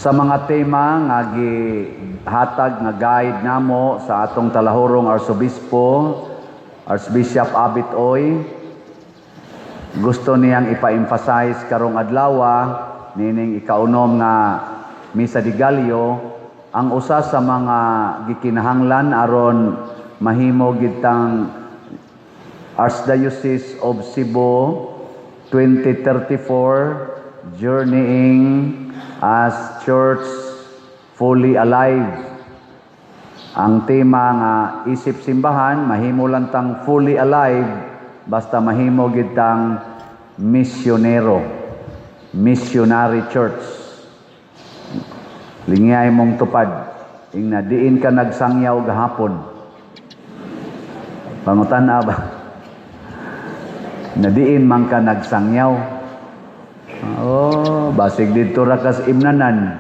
Sa mga tema nga gihatag nga guide namo sa atong talahurong Arsobispo, Archbishop Abit Oy, gusto niyang ipa-emphasize karong adlaw nining ikaunom nga Misa de Gallo, ang usa sa mga gikinahanglan aron mahimo gitang Archdiocese of Cebu 2034, journeying as church fully alive. Ang tema nga isip simbahan, mahimo lang tang fully alive basta mahimo gid tang misyonero, missionary church. Lingyay mong tupad, ingna diin ka nagsangyaw gahapon? Pangutan-a ba? Na diin man ka nagsangyaw? Oh, basig didto ra kas imnanan.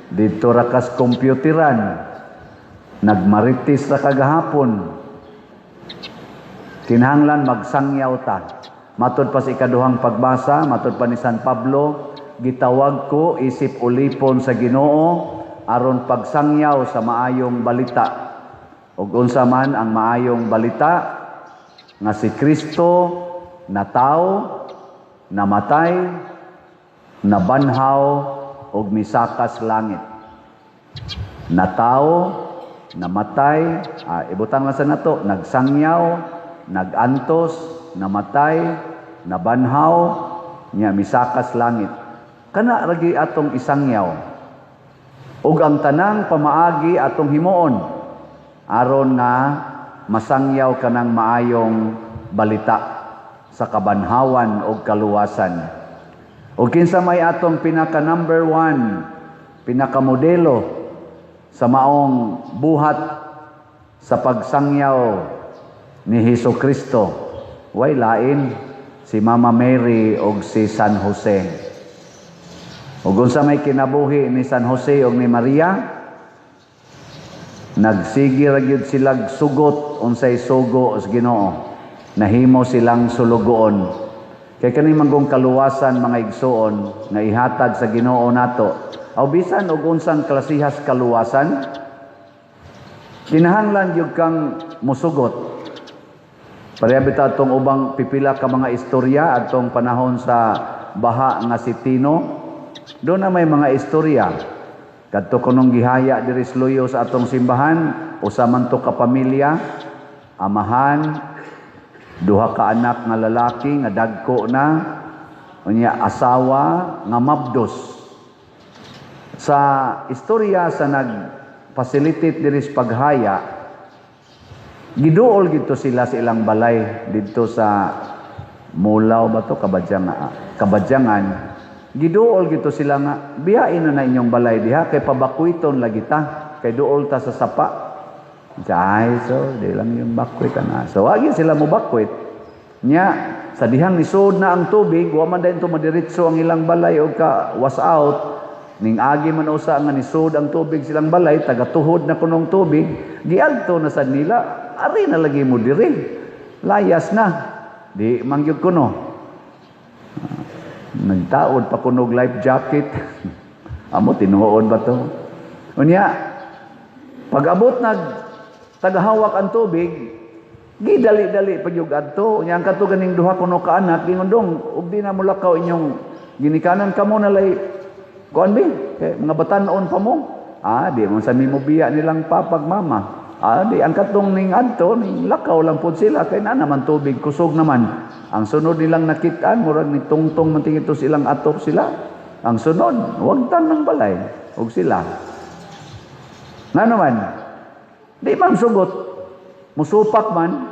Didto ra kas computeran. Nagmarites ra kagahapon. Kinahanglan magsangyaw ta. Matod pa sa ikaduhang pagbasa, matod pa ni San Pablo, gitawag ko isip ulipon sa Ginoo aron pagsangyaw sa maayong balita. Ug unsa man ang maayong balita? Nga si Kristo nataw, namatay, nabanhaw ug misakas langit. Nataw, namatay, ibutang lang sa nato, nagsangyaw, nagantos, namatay, nabanhaw, nya misakas langit. Kana ragi atong isangyaw. Ug ang tanang pamaagi atong himuon aron nga masangyaw kanang maayong balita sa kabanhawan ug kaluwasan. Ug kinsa may atong pinaka number one, pinaka modelo sa maong buhat sa pagsangyaw ni Hesus Kristo? Way lain, si Mama Mary ug si San Jose. Ug unsa may kinabuhi ni San Jose ug ni Maria? Nagsige ra gyud silag sugot unsay sugo sa Ginoo. Nahimo silang sulugoon. Kay kani manggong kaluwasan, mga igsuon, nga ihatag sa Ginoo nato. Aw bisan og unsang klasihas kaluwasan, kinahanglan gyud kang musugot. Pareha bitaw atong ubang pipila ka mga istorya atong panahon sa baha nga si Tino. Doon na may mga istorya. Kadto kunong gihaya diri sa Luyo sa atong simbahan, usa man to ka pamilya, amahan, duha ka anak nga lalaki nga dagko na, unya asawa nga mabdos. Sa istorya sa nag-facilitate diri sa paghaya, giduol gito sila sa ilang balay didto sa Mulaw ba to, Kabadyangan. Giduol gito sila nga biyain na na inyong balay diha kay pabakwiton lagi ta kay duol ta sa sapa. Ay, so di lang yung bakwit na. So wagi sila mo bakwit. Nya sa dihang nisod na ang tubig, wa man dayon to madiretso ang ilang balay og ka wash out. Ning agi man usa nga nisod ang tubig silang balay, tagatuhod na kunong tubig, giadto na sad nila, ari na lagi mo diri. Layas na. Di man gyud kuno. Nagtaod pa kunog life jacket. Amo tinuod ba to? Unya, pag abot nag tagahawak ang tubig, gidali-dali pa gyud adto. Unya ang kato ganing duha kuno ka anak, gingon, "Dong, ug di na mulakaw inyong ginikanan kamo na lay kuan bi, kay mga batan-on pa mo." Ah, di mo sa mo biya nilang papag mama. Ah, di ang katong ning adto ning lakaw lang pud sila kay na naman tubig, kusog naman. Ang sunod nilang nakitaan, murag ni tungtong man tingito silang atop sila. Ang sunod, wagtan ng balay og sila. Nga naman, di man sugot, musupak man,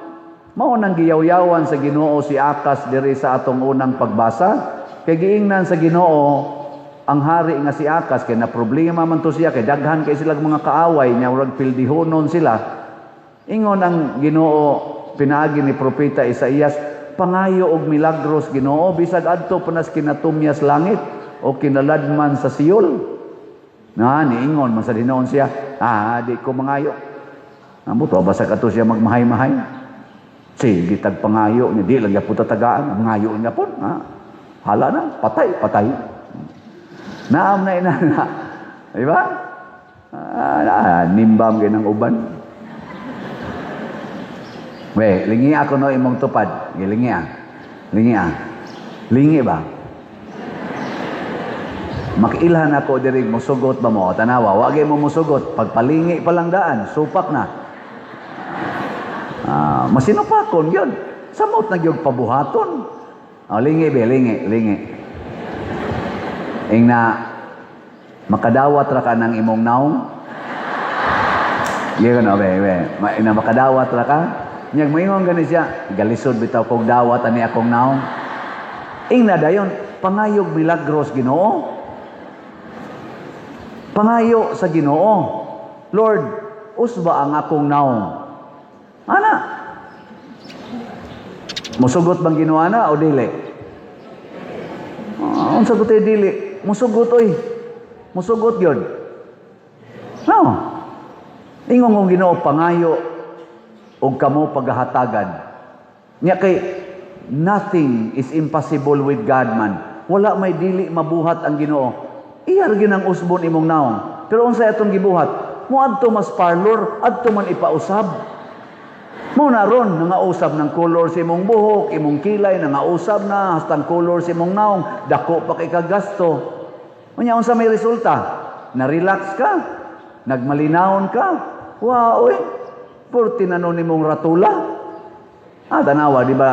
mao nang giyawyawan sa Ginoo si Akas diri sa atong unang pagbasa. Kay giingnan sa Ginoo ang hari nga si Akas kay na problema man to siya kay daghan kay silang mga kaaway nya murag pildihonon sila. Ingon ang Ginoo pinaagi ni propeta Isaías, "Pangayo og milagros Ginoo bisag adto pa nas kinatumyas langit o kinaladman sa Seol." Na niingon man sa Ginoo siya, "Ah, di ko mangayo." Amo to basta kato siya magmahay-mahay. Sige tag pangayo niya, di lang gyapon tatagaan, mangayo niya pon. Ha? Hala na, patay, patay. Naam na ina na. Di ba? Ah, nimbam gyud ang uban. We, lingi ako no imong tupad. Gilingi ah. Lingi ah. Lingi ba? Makiilhan ako diri, musugot ba mo? Tanawa, wa gyud mo musugot. Pagpalingi pa lang daan, supak na. Ah, masinupakon yun. Samot na gyud pabuhaton. Oh, lingi be, lingi, lingi. Ingna, makadawat ra ka ng imong naong. Iya no, be, be. Ina makadawat ra ka. Nyag moingon gani siya, galisod bitaw kog dawat ani akong naong. Ingna dayon, pangayog milagros Ginoo. Pangayo sa Ginoo. Lord, usba ang akong naong. Ana. Musugot bang Ginoo ana o dili? Ah, unsa ko dili? Musugot oy. Musugot gyud. No. Ingon kong Ginoo, pangayo og kamo paghahatagan. Nya kay nothing is impossible with God man. Wala may dili mabuhat ang Ginoo. Iya ra gyud ang usbon imong naong. Pero unsay atong gibuhat? Moadto mas parlor, adto man ipausab. Mo na ron nangausab ng color sa imong buhok, imong kilay, nangausab na hastang color sa imong naong, dako pa kay kagasto. Unya unsa may resulta? Na-relax ka, nagmalinawon ka. Wow, oy. Purti na nun imong ratula. Ah, tanawa, di ba?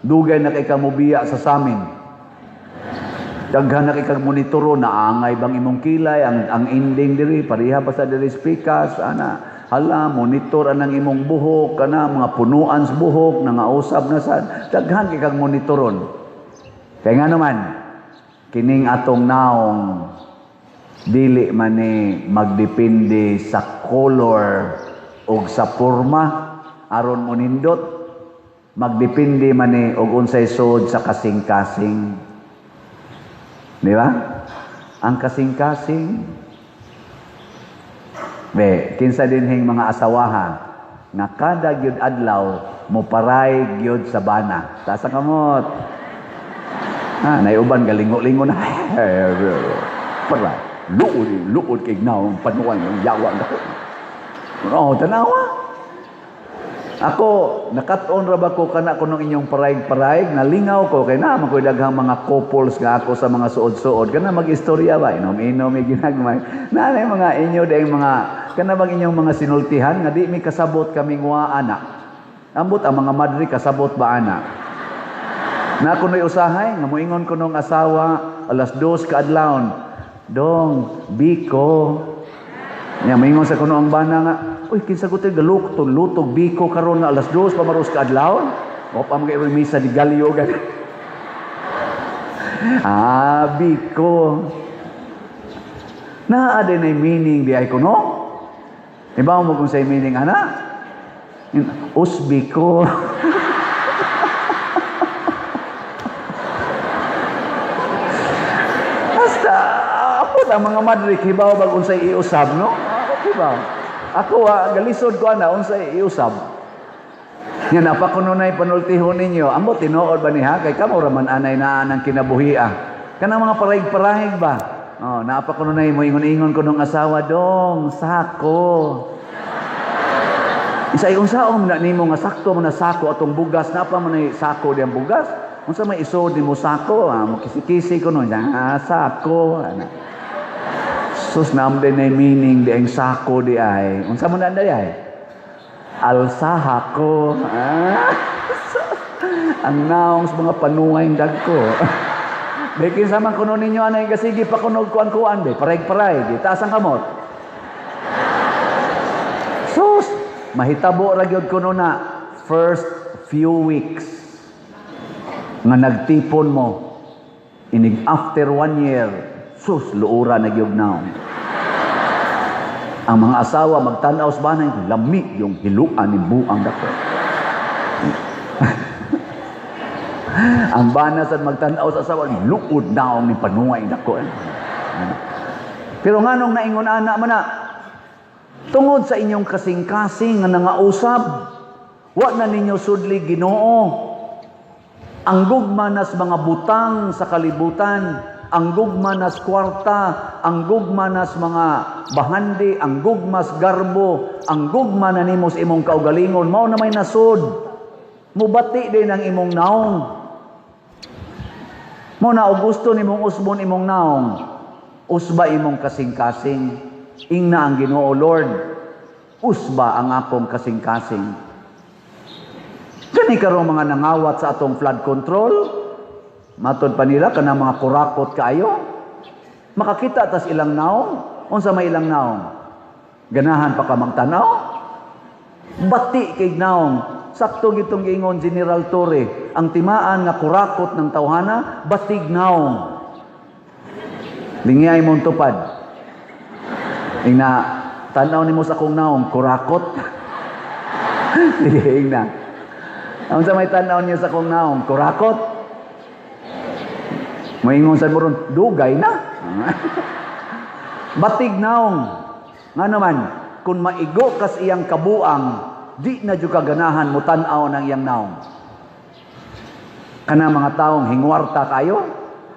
Dugay na kay ka mobiya sa samin. Daghan na kay kag monitoro na angay bang imong kilay, ang ending diri pareha pa sa diri speakers ana. Hala, monitor anang imong buhok kana mga punuan sa buhok nangausab na sad. Daghan kay kag monitoron. Kay nga naman kining atong naong dili man ni magdepende sa color og sa porma aron mo nindot, magdepende man ni og unsay sud sa kasing-kasing. Di ba? Ang kasing-kasing. Be, kinsa dinhing mga asawaha nga kada gyud adlaw mo paray gyud sa bana. Taas ang kamot. Ah, naiuban galingo-lingo na. Para luod luod kay naong panuan ng yawa dako. Oh, tanawa. Ako, nakat-on ra ba ko kana kuno inyong parayg-parayg, nalingaw ko kay naa man ko'y daghang mga couples nga ako sa mga suod-suod kana mag-istorya ba, inom-inom may ginagmay. Naa mga inyo dayong mga kana bang inyong mga sinultihan nga di mi kasabot kaming wa ana. Ambot ang mga madre kasabot ba ana. Na kuno'y usahay nga moingon ko nung asawa 2:00 kaadlawon. Dong, biko. Nya moingon sa kuno ang bana nga, uy, kinsa ko tayo galukto, lutog, biko karon nga 2:00 pa maros kaadlawon. O pa mga misa di galyo gani. Ah, biko. Naa din ay meaning di ay kuno. Iba mo kung say meaning ana? Usbiko. Basta ako ang mga madre hibaw bag unsay iusab, no? Ako hibaw. Ako galisod ko ana unsay iusab. Nya napa kuno nay panultihon ninyo. Ambot tinuod ba niha kay kamo ra man anay naa ng kinabuhia. Kanang mga parayg-parayg ba? Oh, napa kuno nay moingon-ingon ko nung asawa dong, sako. Isa unsaon na nimo nga sakto man na sako atong bugas, napa man nay sako diyang bugas. Unsa may isod nimo sako, ah, mokisi-kisi ko no, ah, sako. Ana. Sus nam din ay meaning di ang sako di ay. Unsa man na ay? Alsaha ko. Ah, ang naong sa mga panuway dagko. Bekin sa man kuno ninyo anay kasigi pa kunog kuan kuan be, parayg-parayg, di taas ang kamot. Sus, mahitabo ra gyud kuno na first few weeks nga nagtipon mo inig after 1 year, sus, luura na gyud naong. Ang mga asawa magtan-aw sa banay, lami yung hiluan ni buang dako. Ang bana sad magtan-aw sa asawa, luod naong ni panuway dako. Pero nganong naingon ana man na, tungod sa inyong kasing-kasing nga nangausab, wa na ninyo sudli Ginoo. Ang gugma nas mga butang sa kalibutan, Ang gugma nas kwarta, ang gugma nas mga bahandi, ang gugmas garbo, ang gugma na nimo sa imong kaugalingon, mao na may nasod. Mubati din ang imong naong. Mo na og gusto nimong usbon imong naong, usba imong kasing-kasing. Ingna ang Ginoo, "Lord, usba ang akong kasing-kasing." Kani karong mga nangawat sa atong flood control, matod pa nila kanang mga kurakot kaayo. Makakita tas ilang naong, unsa may ilang naong? Ganahan pa ka magtanaw? Bati kay naong. Sakto gitong giingon General Torre, ang timaan nga kurakot ng tawhana, batig naong. Lingiyay mong tupad. Ingna, "Tanaw nimo sa akong naong, kurakot." Sige, ingna. "Unsa may tanaw niyo sa akong naong, kurakot?" Moingon sa moron, "Dugay na." Batig naong. Nga naman, kung maigo kas iyang kabuang, di na jud ka ganahan mo tan-aw ng iyang naong. Kana mga taong hingwarta kayo,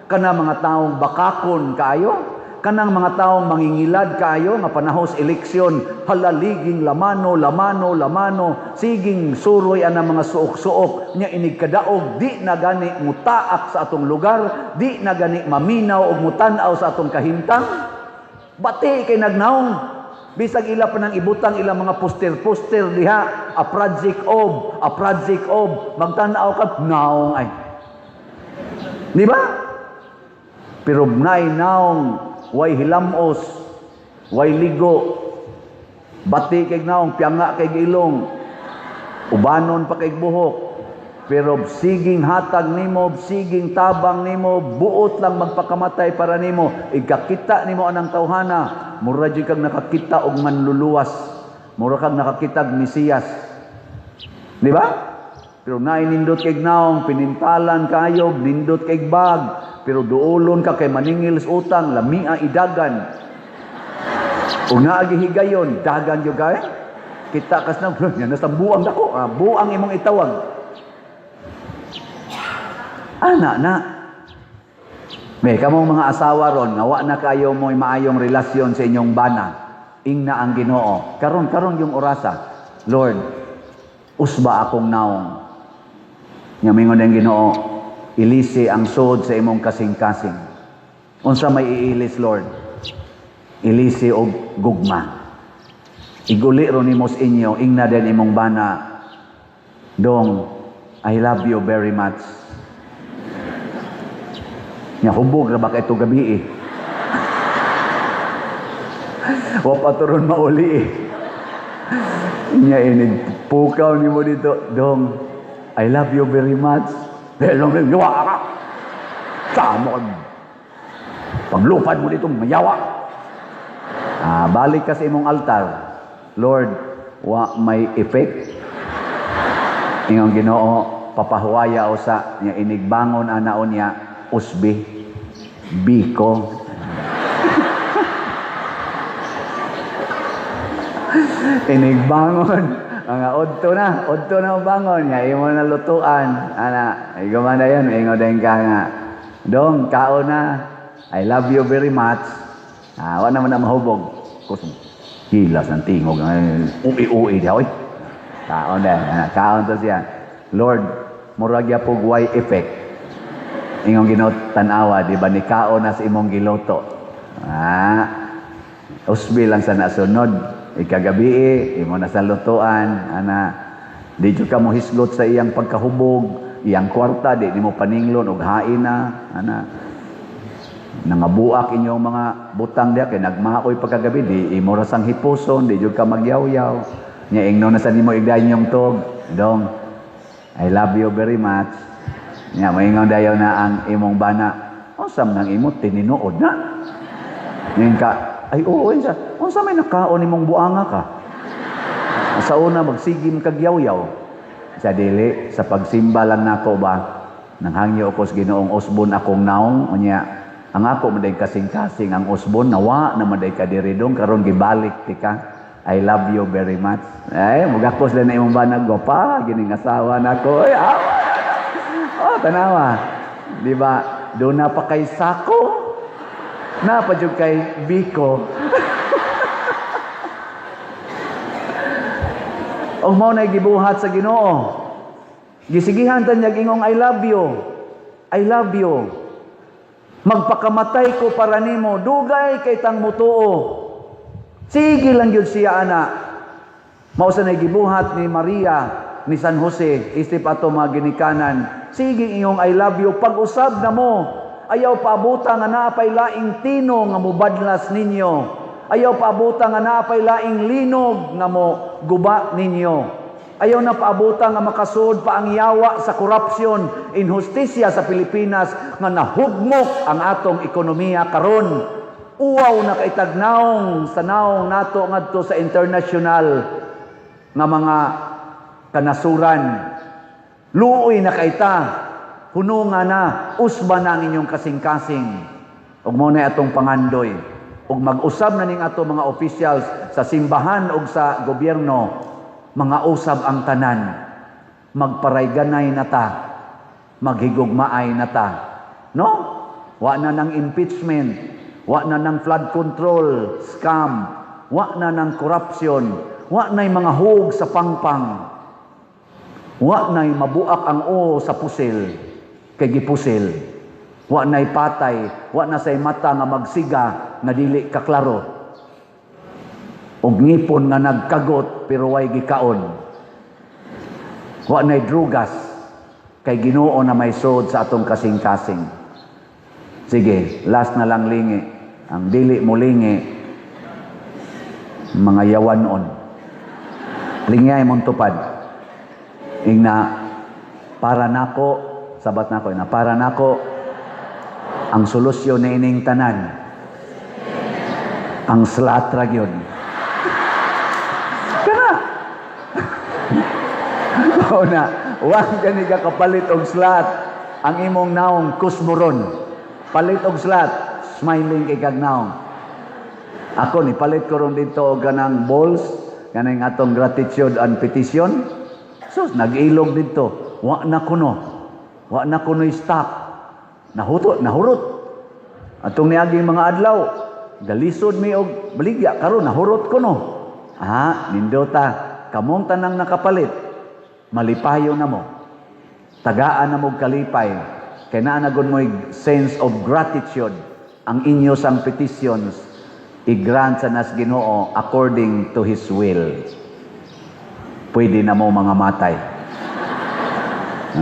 kana mga taong bakakon kayo, kanang mga taong mangingilad kayo nga panahos eleksyon, halaliging lamano, lamano, lamano, siging suroy ang mga suok-suok, nya inig kadaog, di na gani mutaak sa atong lugar, di na gani maminaw og mutan-aw sa atong kahimtang. Bati kay nagnaong. Bisag ila pa nang ibutang ilang mga poster-poster diha, a project of, a project of, magtan-aw ka, naong ay. Di ba? Pero nay naong, way hilamos, way ligo, bati kay naong, pianga kay ilong, ubanon pa kay buhok. Pero siging hatag nimo, siging tabang nimo, buot lang magpakamatay para nimo, igkakita nimo anang tawhana, mura jud kag nakakita og manluluwas, mura kag nakakita og Mesiyas. Di ba? Pero naay nindot kay naong, pinintalan kayo, nindot kay bag, pero duolon ka kay maningil sa utang, lamia idagan. Ug naagi higayon, dagan gyud kay. Kita kas na, yan nasa buang dako, ah, buang imong itawag. Ana na. May kamong mga asawa ron, nga wa na kayo mo'y maayong relasyon sa inyong bana. Ingna ang Ginoo. Karon karon yung orasa. "Lord, usba akong naong." Nya mingon ang Ginoo, "Ilisi ang sod sa imong kasing-kasing." "Unsa may iilis, Lord?" "Ilisi og gugma." Iguli ro nimo sa inyo, ingna din imong bana, "Dong, I love you very much." Nya hubog ra ba kay ito gabi eh. Wa pa to ron mauli eh. Nya inig pukaw nimo dito, "Dong, I love you very much." "Hello, yawa ka. Sa mo paglupad mo dito, mayawa." Ah, balik ka sa imong altar. "Lord, wa may effect." Ingon Ginoo, "Papahuwaya usa." Nya inigbangon ana niya, usbi biko. Inigbangon mga udto na bangon nya imo na lutuan ana, iguma na yun, ingon din ka nga, "Dong, kaon na, I love you very much." Ah, wa naman na mahubog kusog, hilas ng tingog, ui-ui di oy. Kaon na ana, kaon to siya. "Lord, murag ya pug way effect." Ingong Ginoo, "Tan-awa, di ba ni kaon na sa imong giluto?" Ah, usbi lang sa nasunod. Ikagabi, imo na sa lutuan, ana. Di jud ka mo hisgot sa iyang pagkahubog, iyang kwarta, di nimo paninglon og hain na, ana. Nangabuak inyong mga butang diya kay nagmaoy pagkagabi, di imo ra sang hipuson, di jud ka magyawyaw. Nya ingno na sa nimo igdayon yung tog, "Dong, I love you very much." Nya moingon dayon na ang imong bana, "Unsa man ang imo tininuod na?" Ngayon ka, "Ay oo, unsa, unsa may nakaon nimong buanga ka? Sa una magsigim kag yaw-yaw." Sa dili, sa pagsimba lang nako ba, nanghangyo ko sa Ginoong usbon akong naong, unya, ang ako maday kasing-kasing ang usbon, nawa na maday ka diri, dong, karon gibalik tika. I love you very much. Ay, mugakos lang na imong banag, gwapa, gining asawa nako. Ay, awa. Oh, tanawa. Di ba? Doon na pa kay sako. Naa pa jud kay biko. Og mao na gibuhat sa Ginoo. Gisigihan ta niya ingong "I love you. I love you. Magpakamatay ko para nimo, dugay kay tang mutuo." Sige lang gyud siya ana. Mao sa nay gibuhat ni Maria, ni San Jose, isip ato mga ginikanan. Sige ingong "I love you", pag-usab na mo. Ayaw paabuta nga naa pay laing tino nga mubadlas ninyo. Ayaw paabuta nga naa pay laing linog nga mo guba ninyo. Ayaw na paabuta nga makasud pa ang yawa sa korupsyon, inhustisya sa Pilipinas nga nahugmok ang atong ekonomiya karon. Uwaw na kaitag naong sa naong nato ngadto sa international nga mga kanasuran. Luoy na kaita, hununga na, usba na ang inyong kasing-kasing. Ug mao na atong pangandoy. Ug mag-usab na ning ato mga officials sa simbahan ug sa gobyerno, mga usab ang tanan. Magparayganay na ta, maghigugmaay na ta. No? Wa na ng impeachment, wa na ng flood control scam, wa na ng corruption, wa na'y mga hug sa pangpang. Wa na'y mabuak ang o sa pusil, kay gipusil. Wa na'y patay, wa na say mata nga magsiga nga dili kaklaro. Og ngipon nga nagkagot pero way gikaon. Wa na'y drugas kay Ginoo na may sod sa atong kasing-kasing. Sige, last na lang lingi. Ang dili mo lingi, mga yawanon. Lingay mong tupad. Ingna, "Para nako," sabat nako, na "para nako, ang solusyon ni ining tanan, ang slat ra gyud." Kana! Mao na, wa gani ka kapalit og slat ang imong naong kusmoron. Palit og slat, smiling kay kag naong. Ako ni palit ko ron dito og kanang balls, kanang atong gratitude and petition. Sus, nag-ilog dito. Wa na kuno. Wa na kuno stock. Nahuto, nahurot. Atong niaging mga adlaw, galisod mi og baligya karon nahurot kuno. Ah, nindota, kamong tanang nakapalit, malipayo na mo. Tagaan na mo kalipay. Kay naa na gud mo'y sense of gratitude ang inyo sang petitions i-grant sa nas Ginoo according to His will. Pwede na mo mga matay.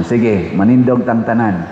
Sige, manindog tang tanan.